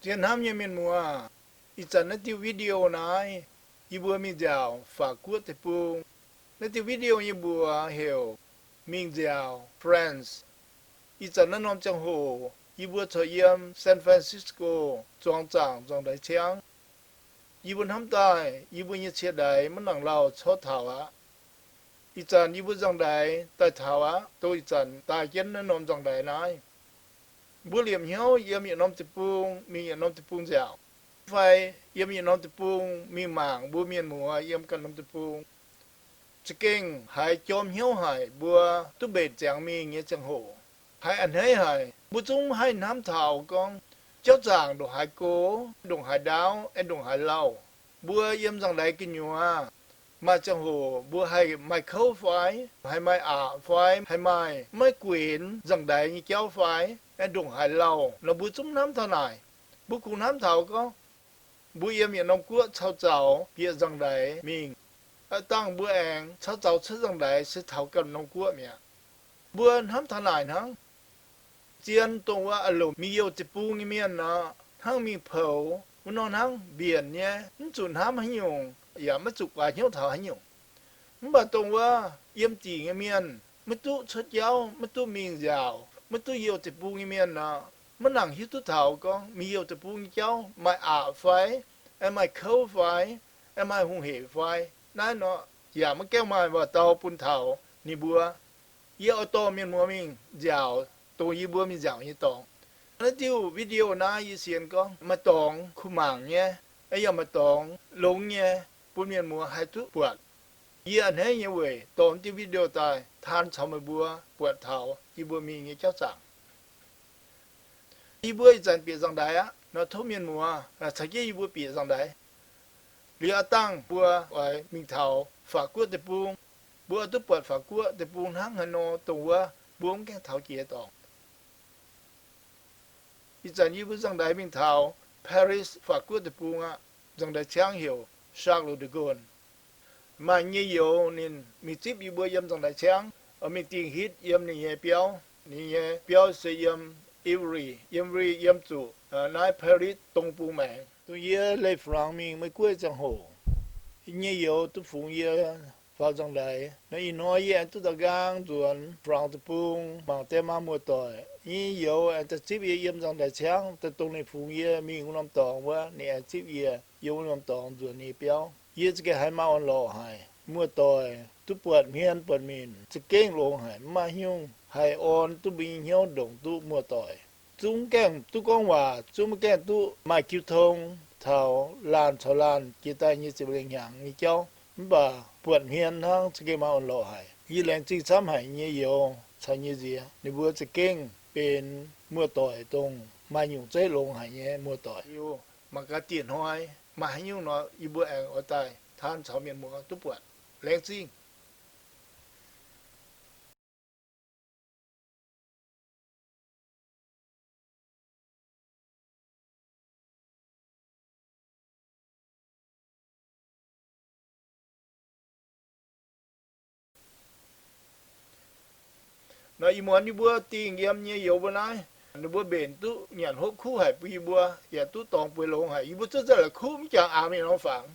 Zien hnamv nyei mienh muoz, ih zanc naaiv diuh video naaiv, yie mbuo mingh nziaauc Faatv Guoqv deic-bung. Naaiv diuh video nyei mbuox heuc Mingh Nziaauc France. Ih zanc naaiv norm ziangh hoc yie mbuo corc yiem San Francisco zuangx zaangc nzangc-ndaix ciangv. Yie mbuo hnamv daaih yie mbuo nyei cie-ndaix maiv nangc lauh corc taux aqv. Ih zanc yie mbuo nzangc-ndaix daaih taux aqv, dongh ih zanc daaih jienv naaiv norm nzangc-ndaix naaiv. Mbuo liemh hnyouv yiem yietc norm deic-bung mingh yietc norm deic-bung nziaauc, fai yiem yietc norm deic-bung mingh mangc mbuo mienh muoz yiem ganh norm deic-bung. Za'gengh haiz jorm hnyouv haic mbuo duqv mbenc ziangx mingh nyei ziangh hoc. Haiz a'hneiv haic, mbuo zungv haih hnamv taux gorngv jauv zaangc ndongc haaix go, ndongc haaix ndaauv, aengx ndongc haaix lauh. Mbuo yiem nzangc-ndaix gu'nyuoz maaih ziangh hoc mbuo haih maaih kouv fai, haih maaih aqc fai, haih maaih maiv guenx nzangc-ndaix nyei jauv fai, aengx ndongc haaix lauh nor mbuo zungv hnamv taux naaic. Mbuo kungx hnamv taux gorngv mbuo yiem yietc norm guoqv caux zaux bieqc nzangc-ndaix mingh. Aav dangh mbuo aengx caux zaux cuotv nzangc-ndaix se taux ganh norm guoqv mi'aqv. Mbuo hnamv taux naaic hnangv. Zien dongh wuov a'louc mingh youh deic-bung nyei mienh nor, hnangv mingh poux wuov nor hnangv, mbienc nyei, mv zuqc hnamv haaix nyungc yaac maiv zuqc guaax hnyouv taux haaix nyungc. Mv baac dongh wuov yiem dingc nyei mienh, maiv duqv cuotv jauv, maiv duqv mingh nziaauc, maiv duqv youh deic-bung nyei mienh nor, maiv nangc hiuv duqv taux gorngv mingh youh deic-bung nyei jauv maaih aqc fai, aengx maaih kouv fai, aengx maaih hungh hec fai. Naaiv nor yaac maiv gaengh maaih waac-dau bun taux ninh mbuo. Yie oix dorh mienh muoz mingh nziaauc dongh yie mbuo mingh nziaauc nyei dorngx. Naaiv diuh video naaiv yie sienx gorngv maaih dorngx kuh mangc nyei, yaac maaih dorngx longx nyei, bun mienh muoz haih duqv buatc. Yie a'hneiv nyei weic dorh diuh video daaih taan caux meih mbuo buatc taux yie mbuo mingh nyei jauv zaangc. Yie mbuo ih zanc bieqc nzangc-ndaix aqv nor, tov mienh muoz caux jienv yie mbuo bieqc nzangc-ndaix. Liuz aav dangh mbuo oix mingh taux Faatv Guoqv deic-bung. Mbuo oix duqv buatc Faatv Guoqv deic-bung hnangv haaix nor, dongh wuov mbuo mv gaengh taux jiex dorngx. Ih zanc yie mbuo nzangc-ndaix mingh taux Paris, Faatv Guoqv deic-bung aqv. Nzangc-ndaix ciangv heuc Charles de Gaulle. Maaih nyei youz ninh mingh zipv yie mbuo yiem nzangc-ndaix ciangv, oix mingh dingh hitv yiem ninh nyei biauv. Ninh nyei biauv se yiem Évry, yiem Évry yiem zuqc naaiv Paris dong bung maengx. Dongh yie leih Flaangx mingh Meiv Guoqv ziangh hoc, nyei youz duqv fungx yie faaux nzangc-ndaix nor, ih hnoi yie aengx duqv daux nqaang nzuonx Flaangx deic-bung mangc deix maa muoz-doic. Nyei youz aengx daaih zipv yie yiem nzangc-ndaix ciangv, daaih dongh ninh fungx yie mingh wuov norm dorngx wuov, ninh aengx zipv yie yiem wuov norm dorngx nzuonx ninh nyei biauv. Yie za'gengh haiz maaih orn-lorqc haic. Muoz-doic duqv buatc hmien buatc minc za'gengh longx haic, mv maaih haaix nyungc haih orn duqv mbuo nyei hnyouv ndongc duqv muoz-doic. Zungv gaengh duqv gorngv waac, zungv maiv gaengh duqv maaih jiu tong taux laanh caux laanh jiex daaih nyei ziepc lengh hnyangx nyei jauv, mv baac buatc hmien hnangv za'gengh maaih orn-lorqc haic. Yie laengz zingh camv haic nyei youz caux nyei nziex, ninh mbuo za'gengh benx muoz-doic dongh maaih nyungc zeiv longx haic nyei muoz-doic. Mangc gaax dieh hnoi maaih haaix nyungc nor, yie mbuo aengx oix daaih taan caux mienh muoz duqv buatc. Laengz zingh. Nor ih muonz yie mbuo dingh yiem nyei youz mbuo naaiv, ninh mbuo mbenc duqv nyanc hopv kuv haic bun yie mbuo, yaac duqv dorngx bueix longx haic. Yie mbuo zuov nzengc la'kuqv mv jangx aamx mingh norm fangx.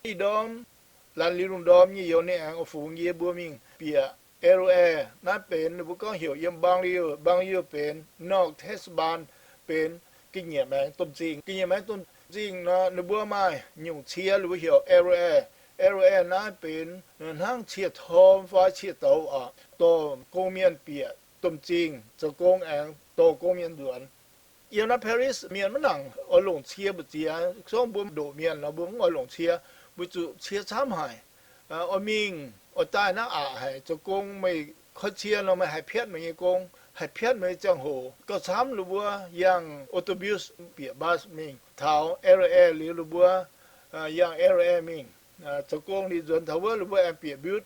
Ih ndorm laanh liuz lungh ndorm nyei youz ninh aengx oix fungx yie mbuo mingh bieqc L A. Naaiv benx ninh mbuo gorngv heuc yiem banlieue, banlieue benx north, test baan benx ga'nyiec maengx domh zingh. Ga'nyiec maengx domh zingh nor, ninh mbuo maaih nyungc cie ninh mbuo heuc L A. L A naaiv benx hnangv cie-torm fai cie-douz oc, dorh gong mienh bieqc domh zingh zoux gong aengx dorh gong mienh nzuonx. Yiem naaiv Paris mienh maiv nangc oix longc cie mbu'ziex, zorngv mbuo ndoqc mienh nor mbuo mv oix longc cie, mbuo zuqc cie camv haic. Oix mingh oix daaih naaiv aqc haic, zoux gong meih koi cie nor meih haih piatv meih nyei gong, haih piatv meih nyei ziangh hoc. Gauh camv ninh mbuo yangh autobus bieqc bus mingh taux L A liuz ninh mbuo yangh L A mingh zoux gong liuz nzuonx taux wuov ninh mbuo aengx bieqc bus,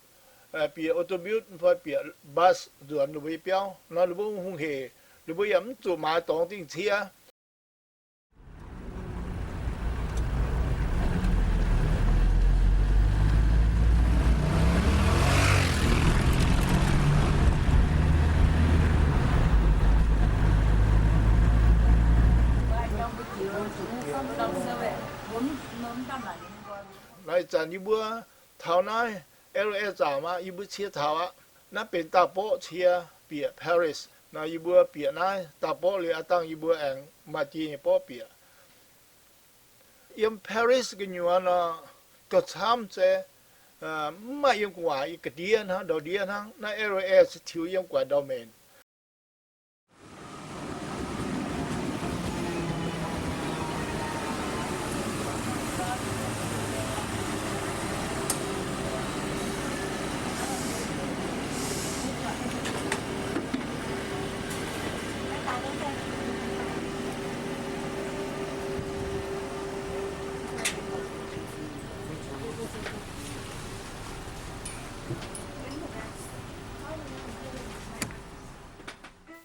bieqc autobus fai bieqc bus nzuonx ninh mbuo nyei biauv nor, ninh mbuo hungh hec, ninh mbuo yaac mv zuqc maaiz dorngx dingh cie. Naaiv ih zanc yie mbuo taux naaiv L A zaangc aqv, yie mbuo cie taux aqv. Naaiv benx daauh borqv cie bieqc Paris. Nor yie mbuo bieqc naaiv daauh borqv liuz, aav dangh yie mbuo aengx maaih jiex nyei borqv bieqc. Yiem Paris gu'nyuoz nor, gauh camv se mv maaih yiem gu'nguaaic, yiem ga'ndiev hnangv, ndau-ndiev hnangv. Naaiv L A se tiux yiem gu'nguaaic ndau-menc.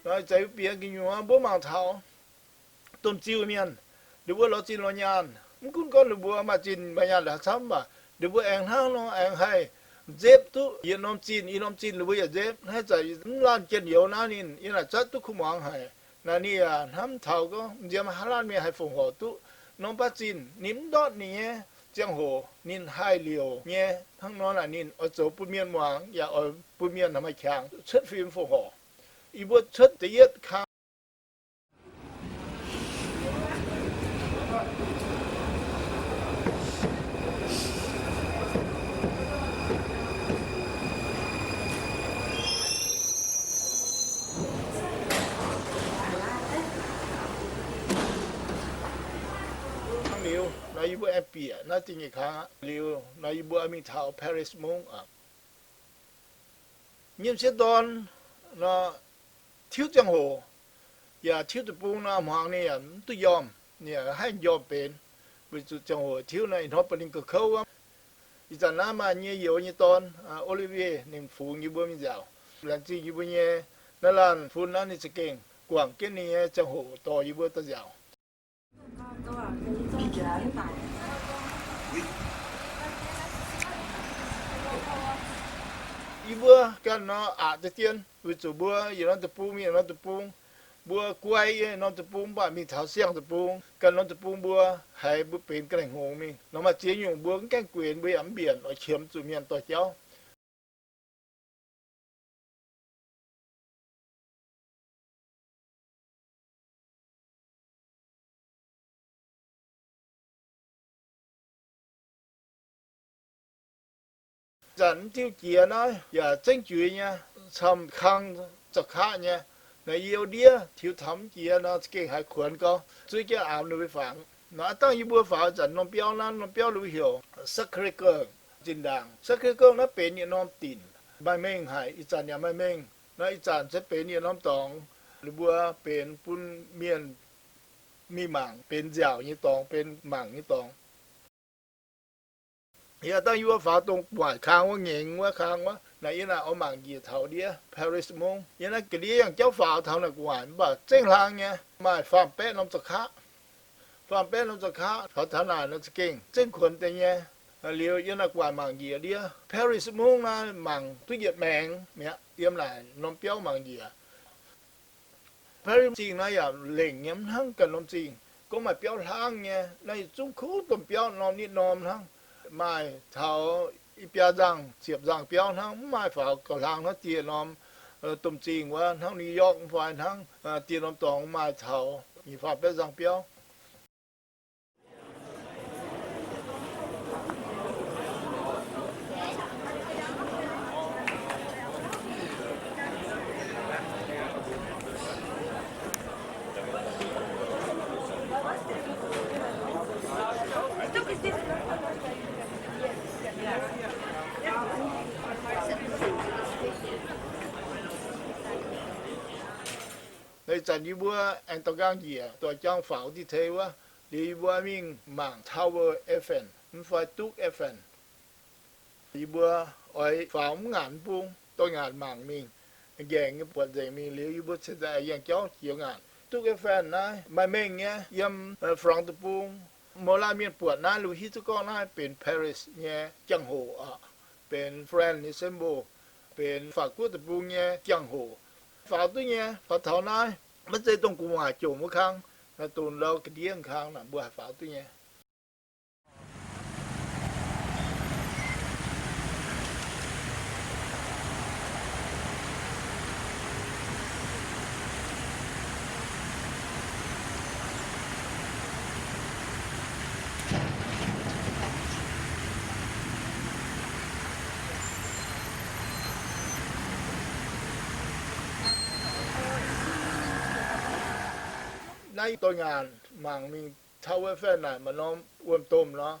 Naaiv zanc yie bieqc gu'nyuoz mbuo mangc taux domh ziuh mienh, ninh mbuo lorz zinh lorz nyaanh. Mv gunv gorngv ninh mbuo maaih zinh maaih nyaanh haaix camv, mv baac ninh mbuo aengx hnangv nor aengx haih nzepv duqv yietc norm zinh, i norm zinh ninh mbuo yaac nzepv. Naaiv zanc mv laanh jien-youz naaiv ninh yiem naaic zatv duqv kuv muangx haic. Naaic ninh yaac hnamv taux gorngv nziex maaih haaix laanh mienh haih fongc horc duqv norm baav zinh. Ninh mv ndortv ninh nyei ziangh hoc ninh haih liouc nyei. Hnangv nor naaic ninh oix zoux bun mienh muangx yaac oix bun mienh haih maaih qangx cuotv fim fongc horc. Yie mbuo cuotv da'yietv kang liuz nor yie mbuo aengx bieqc naaiv zingh nyeic kang aqv. Liuz nor yie mbuo mingh taux Paris Mungv aqv. Nyei m'sieqv dorn nor, tiuv ziangh hoc yaac tiuv deic-bung nor, hmuangx ninh yaac mv duqv njormh, ninh yaac haih njormh benx, weic zuqc ziangh hoc tiuv nor ih hnoi bun ninh gauh kouv wuov. Ih zanc naaiv maaih nyei youz nyei dorn, Olivier, ninh fungx yie mbuo mingh nziaauc. Laengz zingh yie mbuo nyei naaiv laanh fun naaiv ninh za'gengh guangc jienv ninh nyei ziangh hoc dorh yie mbuo daaih nziaauc. Yie mbuo ganh nor aqc deix dien, weic zuqc mbuo yietc norm deic-bung mingh yietc norm deic-bung. Mbuo guai yiem norm deic-bung mv baac mingh taux siang deic-bung, ganh norm deic-bung mbuo haiz mbuo benx ga'naaiv hngongx mingh. Nor maaih ziex nyungc mbuo mv gaengh guenx, mbuo yaac mv mbienc oix qiemx zuqc mienh dorh jauv. Zanc mv diuh jiex naaiv yaac zengv juiz nyei, camv kang za'kaqv nyei. Naaiv yie ndiev tiux taux mv jiex nor, za'gengh haiz kuonx gau, zuov jienv aamx ninh mbuo fangx. Nor aav dangh yie mbuo faaux zanc norm biauv naaiv, norm biauv ninh mbuo heuc Sacré-Cœur zinh ndaangc. Sacré-Cœur naaiv benx yietc norm dinc, maaih mengh haic, ih zanc yaac maaih mengh. Nor ih zanc se benx yietc norm dorngx, ninh mbuo benx bun mienh mingh mangc, benx nziaauc nyei dorngx, benx mangc nyei dorngx. Yaac dangh yie mbuo faaux dongh gu'nguaaic kang wuov, ngengx wuov kang wuov, naaiv yie naaic oix mangc njiec taux ndiev Paris Mungv. Yie naaiv ga'ndiev yangh jauv faaux taux naaic gu'nguaaic mv baac zengv hlang nyei, maaih faam-baeqv norm za'kaqv. Faam-baeqv norm za'kaqv faaux taux naaic nor za'gengh zengv kuonx deix nyei. Liuz yie naaic gu'nguaaic mangc njiec ndiev Paris Mungv naaiv mangc duqv yietc maengx mi'aqv. Yiem naaic norm biauv mangc njiec Paris Zingh naaiv yaac lengc nyei, mv hnangv ganh norm zingh. Gorngv maaih biauv hlaangv nyei, naaiv yietc zungv kuv domh biauv norm nitv norm hnangv. Maaih taux i biaa nzangh ziepc nzangh biauv hnangv, mv maaih faaux gauh hlang hnangv dieh norm domh zingh wuov, hnangv New York mv fai hnangv dieh norm dorngx maaih taux nyic faam-baeqv nzangh biauv. Naaiv zanc yie mbuo aengx daux nqaang njiec doix-jangv faaux diqv tei wuov, liuz yie mbuo mingh mangc Tower Eiffel mv fai Tour Eiffel. Yie mbuo oix faaux mv ngaanc bung, dorh ngaanc mangc mingh, nqaengc nyei buatc nzengc mingh. Liuz yie mbuo cingx daaih yangh jauv jiex ngaanc. Tour Eiffel naaiv maaih mengh nyei, yiem Franz deic-bung. Mouz laanh mienh buatc naaiv liuz hiuv duqv gorngv naaiv benx Paris nyei jangx-hoc aqv, benx France nyei symbol, benx Faac Guoqv deic-bung nyei jangx-hoc. Faaux duqv nyei, faaux taux naaiv maiv zeiz dongh gu'nguaaic jomc wuov kang, dongh ndau ga'ndiev kang naaic mbuo haih faaux duqv nyei. Naaiv doix ngaanc mangc mingh taux wuov faanh naaic maaih norm wuom-domh nor,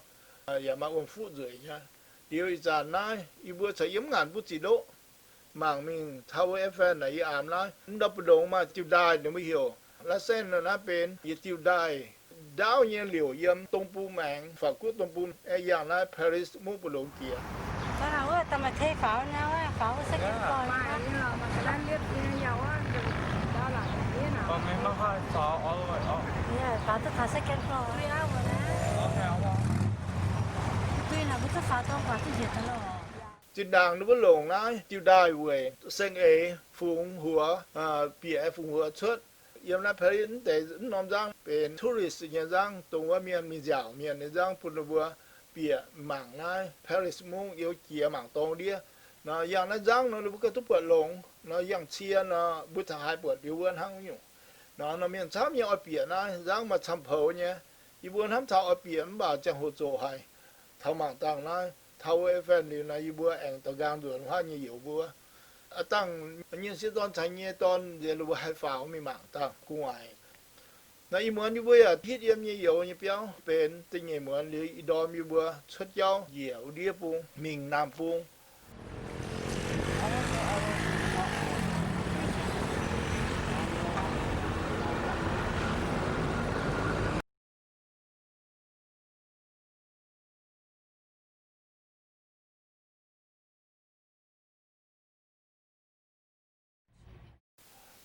yaac maaih wuom-fuqv nzueic nyei. Liuz ih zanc naaiv yie mbuo caux yiem ngaanc mbuo zic ndoqv mangc mingh taux wuov faanh naaic yie aamx naaiv ndau mbu'ndongx maaih diuh ndaaih ninh mbuo heuc Larsen naaiv benx yietc diuh ndaaih ndaauv nyei liouc yiem dong bung maengx, Faatv Guoqv dong bung, yangh naaiv Paris mungv mbu'ndongx jiex. Zinh ndaangc ninh mbuo longc naaiv diuh ndaaih weic saeng-eix fungx huox, bieqc aengx fungx huox cuotv yiem naaiv Paris mv deix mv norm nzangv benx tourist nyei nzangv, dongh wuov mienh mingh nziaauc mienh nyei nzangv bun ninh mbuo bieqc mangc naaiv Paris mungv youz jiex mangc dorngx ndiev. Nor yangh naaiv nzangv nor ninh mbuo gauh duqv buatc longx. Nor yangh cie nor mbuo taux haaix buatc liuz wuov hnangv nyungc. Nor norm mienh camv nyei oix bieqc naaiv nzangv maaih camv poux nyei. Yie mbuo hnamv taux oix bieqc mv baac ziangh hoc zoqc haic. Taux mangc dangh naaiv taux wuov faanh liuz nor yie mbuo aengx dorh nqaang nzuonx huaav nyei youz mbuo. Aa dangh nyei sieqv dorn caux nyei dorn nziex ninh mbuo haih faaux mingh mangc dangh gu'nguaaic. Naaiv ih muonz yie mbuo yaac hitv yiem nyei youz nyei biauv benx da'nyeic muonz liuz ih ndorm yie mbuo cuotv jauv njiec wuov ndiev bung mingh naamh bung.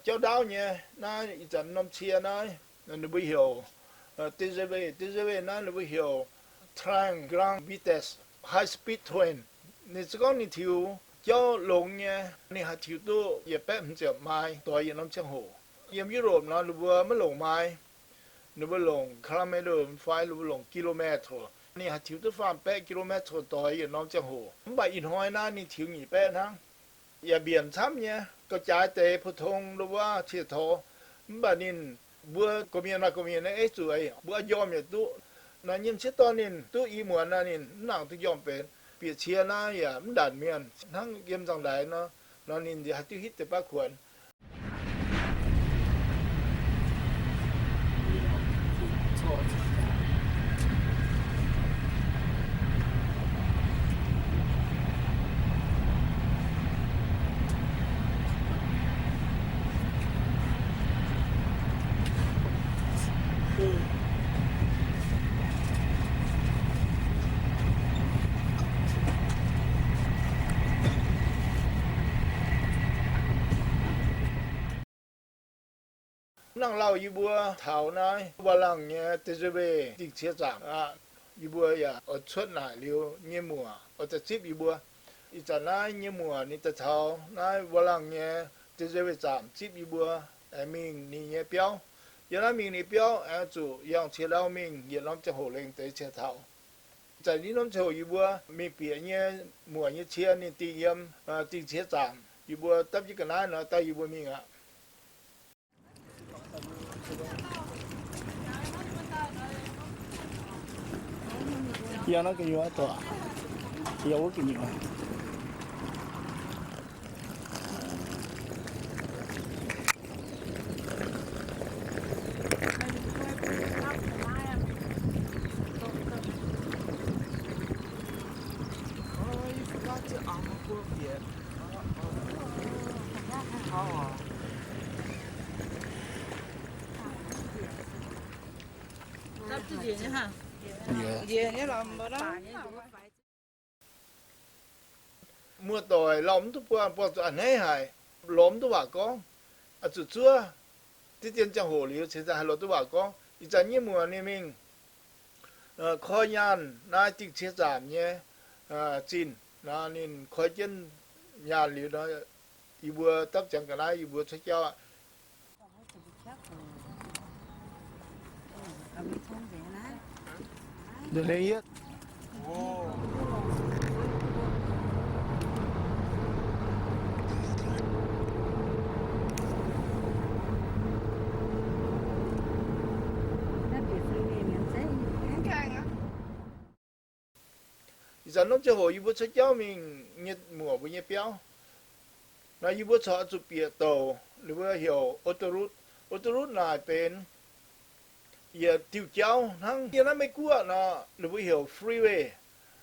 Jauv ndaauv nyei naaiv ih zanc norm cie naaiv ninh mbuo heuc T G V. T G V naaiv ninh mbuo heuc Train Grande Vitesse High Speed Train. Ninh se gorngv ninh tiux jauv longx nyei, ninh haih tiux duqv yietc baeqv hmz ziepc mile doix yietc norm ziangh hoc. Yiem Europe nor ninh mbuo maiv longc mile. Ninh mbuo longc kilometer fai ninh mbuo longc kilometer. Ninh haih tiux duqv faam baeqv kilometer doix yietc norm ziangh hoc. Mv baac ih hnoi naaiv ninh tiux nyic baeqv hnangv. Yaac mbienc camv nyei, gauh jaaix deix pu tong lo wuov cie-taux. Mv baac ninh mbuo gorqv-mienh maaih gorqv-mienh naaiv eiv zuqc, mbuo njormh yietc duqv. Naaiv nyei sieqv dorn ninh duqv i muonz naaiv ninh mv nangc duqv njormh benx. Bieqc cie naaiv yaac mv ndanc mienh hnangv yiem nzangv-ndaix nor, nor ninh haih duqv hitv deix baav kuonx. Nangv lauh yie mbuo taux naaiv Wah Langh nyei T G V dingh cie zaamc aqv. Yie mbuo yaac oix cuotv naaic liuz nyei muoc oix daaih zipv yie mbuo. Ih zanc naaiv nyei muoc ninh daaih taux naaiv Wah Langh nyei T G V zaamc zipv yie mbuo aengx mingh ninh nyei biauv. Yiem naaiv mingh ninh biauv aengx zuqc yangh cie ndau mingh yietc norm ziangh hoc lengc deix cingx taux. Ih zanc i norm ziangh hoc yie mbuo mingh bieqc nyei muoc nyei cie ninh dingh yiem dingh cie zaamc. Yie mbuo dapv jienv ga'naaiv nor daaih yie mbuo mingh aqv. Yangh naaiv gu'nyuoz doqc, yangh wuov gu'nyuoz. Muoz-doic lauh mv duqv buangh, buangh zuqc a'hneiv haic, lorz mv duqv waac gorngv. Oix zuqc zuov diqv dien ziangh hoc liuz cingx daaih haih lorz duqv waac gorngv. Ih zanc nyei muoc ninh mingh koi nyaanh naaiv dingh cie zaamc nyei zinh nor, ninh koi jienv nyaanh liuz nor, yie mbuo dapv ziangx ga'naaiv yie mbuo cuotv jauv aqv. Ih zanc norm ziangh hoc yie mbuo cuotv jauv mingh nyei muoc mbuo nyei biauv. Nor yie mbuo corc oix zuqc bieqc douc ninh mbuo heuc autoroute. Autoroute naaic benx yietc diuh jauv hnangv. Yiem naaiv Meiv Guoqv nor, ninh mbuo heuc freeway.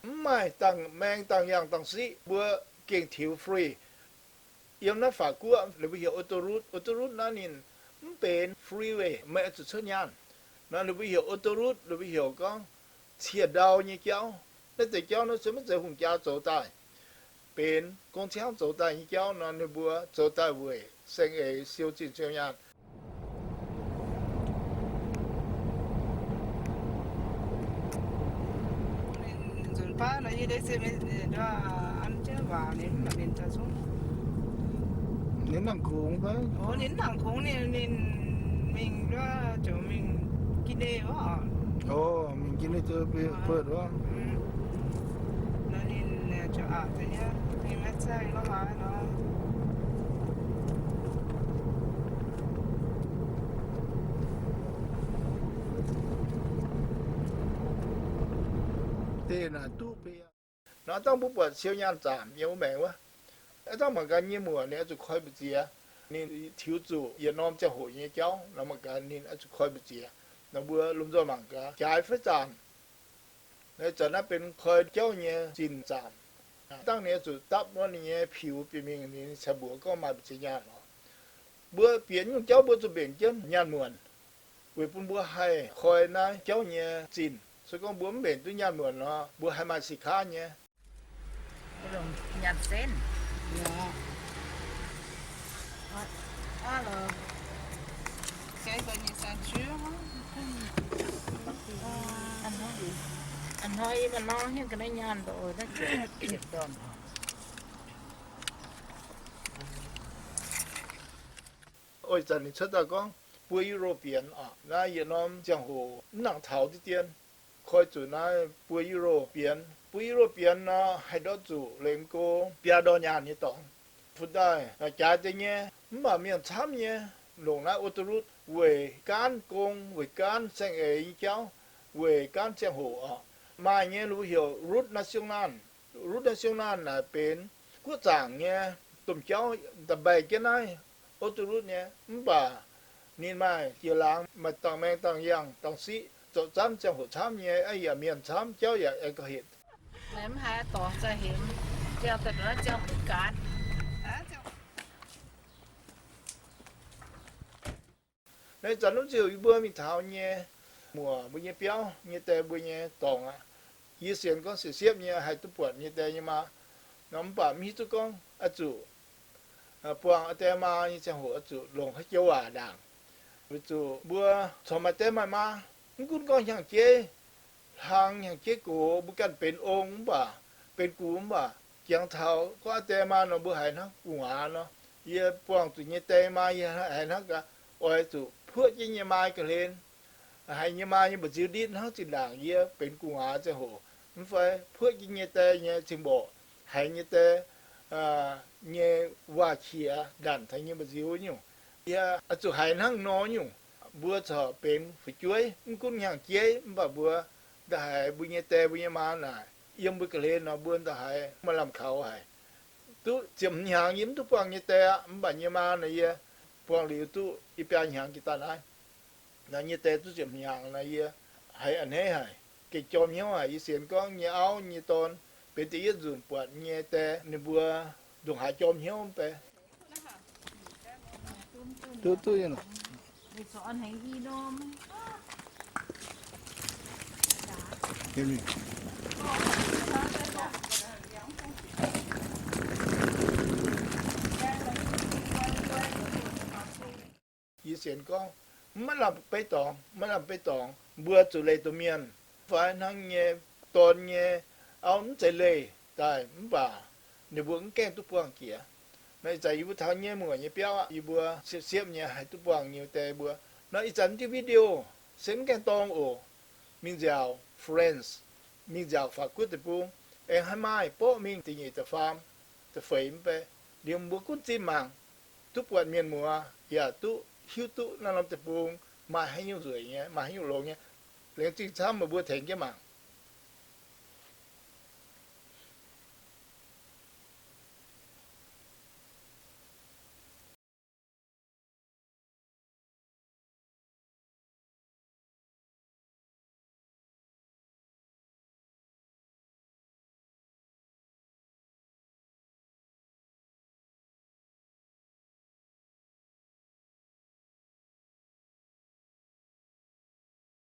Mv maaih dangh maeng dangh yangh dangh siqv, mbuo gengh tiux free. Yiem naaiv Faac Guoqv ninh mbuo heuc autoroute. Autoroute naaiv ninh mv benx freeway, meih oix zuqc cuotv nyaanh. Nor ninh mbuo heuc autoroute, ninh mbuo heuc gorngv ciex ndau nyei jauv. Naaiv deix jauv nor se maiv zeiz hungh jaa zoux daaih, benx gong ciangv zoux daaih nyei jauv nor, ninh mbuo zoux daaih weic saeng-eix siou zinh siou nyaanh. Ninh nzunc baav nor, yie ndeic se an jienv waac ninh mv baac ninh daaih zungv, ninh nangc kungx fai? Ninh nangc kungx, ninh, ninh mingh wuov, ziouc mingh Guinea wuov. Mingh Guinea wuov. Nor ninh ziouc aqc deix nyei, ninh maiv zaih lorqc haaix nor. Deix naaic duqv bieqc. Nor dangh mbuo buatc siou nyaanh zaamc yiem wuov maengx wuov, aav dangh mangc gaax nyei muoc ninh oix zuqc koi mbu'ziex. Ninh tiux zuqc yietc norm ziangh hoc nyei jauv nor, mangc gaax ninh oix zuqc koi mbu'ziex. Nor mbuo lomh nzoih mangc gaax jaaix fai zaamc. Nor zanc naaiv benx koi jauv nyei zinh zaamc. Dangh ninh oix zuqc dapv wuov ninh nyei piux bieqc mingh, ninh cingx mbuox gorngv maaih mbu'ziex nyaanh oc. Mbuo bieqc nyungc jauv mbuo zuqc mbenc jienv nyaanh muonc, weic bun mbuo haih koi naaiv jauv nyei zinh. Se gorngv mbuo mv mbenc duqv nyaanh muonc nor, mbuo haih maaih sic kaav nyei. Nyaanh zenv. A'hnoi yie maaih norm hiuv ga'naaiv nyaanh oc, naaiv ziepc dorn. Oix zanc ninh cuotv daaih gorngv buo Euro bienx oc. Naaiv yietc norm ziangh hoc mv nangc taux diqv dien, koi zuqc naaiv buo Euro bienx. Buo Euro bienx nor, haih ndortv zuqc lengc go biaa ndorn nyaanh nyei dorngx. Fun daaih jaaix deix nyei, mv baac mienh camv nyei longc naaiv autoroute weic gaanv gong, weic gaanv saeng-eix nyei jauv, weic gaanv ziangh hoc oc. Maaih nyei ninh mbuo heuc route nationale. Route nationale naaic benx guoqv zaangc nyei domh jauv da'mbaih jienv naaiv autoroute nyei, mv baac ninh maaih jiex laangz, maaih dangh maeng dangh yangh dangh siqv, zoux zanv ziangh hoc camv nyei, yaac mienh camv, jauv yaac aengx gauh hec. Naaiv zanc wuov ziouc yie mbuo mingh taux nyei muoc mbuo nyei biauv nyei die mbuo nyei dorngx aqv. Yie sienx gorngv siepv-siepv nyei haih duqv buatc nyei die nyei maa. Nor mv baac mv hiuv duqv gorngv oix zuqc buangh die maa nyei ziangh hoc oix zuqc longc haaix joux waac ndaangc. Weic zuqc mbuo corc maaih die maaih maa, mv gunv gorngv hnyangx-jeiv hlang hnyangx-jeiv gox mbuo ganh benx ong mv baac benx gux mv baac jangx taux gorngv die maa nor mbuo haiz hnangv gu'nguaaz nor. Yie buangh zuqc nyei die maa yie haiz hnangv gaax, oix zuqc puoqv jienv nyei maa ga'hlen. Haiz nyei maa nyei mba'nziu nditv hnangv zinh ndaangc yie benx gu'nguaaz ziangh hoc, mv fai puoqv jienv nyei die nyei cing-mborqc, haiz nyei die nyei waac-qiex ndanc taux nyei mba'nziu nyungc. Yie oix zuqc haiz hnangv nor nyungc. Mbuo corc benx fu'jueiv, mv gunv hnyangx-jeiv mv baac mbuo nda'haiz mbuo nyei die mbuo nyei maa naaic yiem mbuo ga'hlen nor mbuo nda'haiz maaih lamh kaux haic. Duqv ziepc hmz hnyangx yie mv duqv buangh nyei die aqv, mv baac nyei maa naaic yie buangh liuz duqv i biaa hnyangx jiex daaih naaiv. Naaiv nyei die duqv ziepc hmz hnyangx naaic yie haiz a'hneiv haic, gengh jorm hnyouv haic. Yie sienx gorngv nyei auv nyei dorn benx da'yietv nzunc buatc nyei die ninh mbuo ndongc haaix jorm hnyouv mv bei. Duqv, duqv nyei lorqc. Yie sienx gorngv maiv lamh beiv dorngx, maiv lamh beiv dorngx, mbuo zuqc leih domh mienh fai hnangv nyei dorn nyei auv mv zeiz leih daaih mv baac ninh mbuo mv gaengh duqv buangh jiex. Nor ih zanc yie mbuo taux nyei muoc nyei biauv aqv, yie mbuo siepv-siepv nyei haih duqv buangh nyei die mbuo. Nor ih zanc diuh video se mv gaengh dorngx oc. Mingh nziaauc France, mingh nziaauc Faac Guoqv deic-bung, aengx haih maaih borqv mingh da'nyeic da'faam da'feix mv bei. Liemh mbuo gunv zinh mangc, duqv buatc mienh muoz yaac duqv hiuv duqv naaiv norm deic-bung maaih haaix nyungc nzueic nyei, maaih haaix nyungc longx nyei. Laengz zingh camv meih mbuo tengx jienv mangc.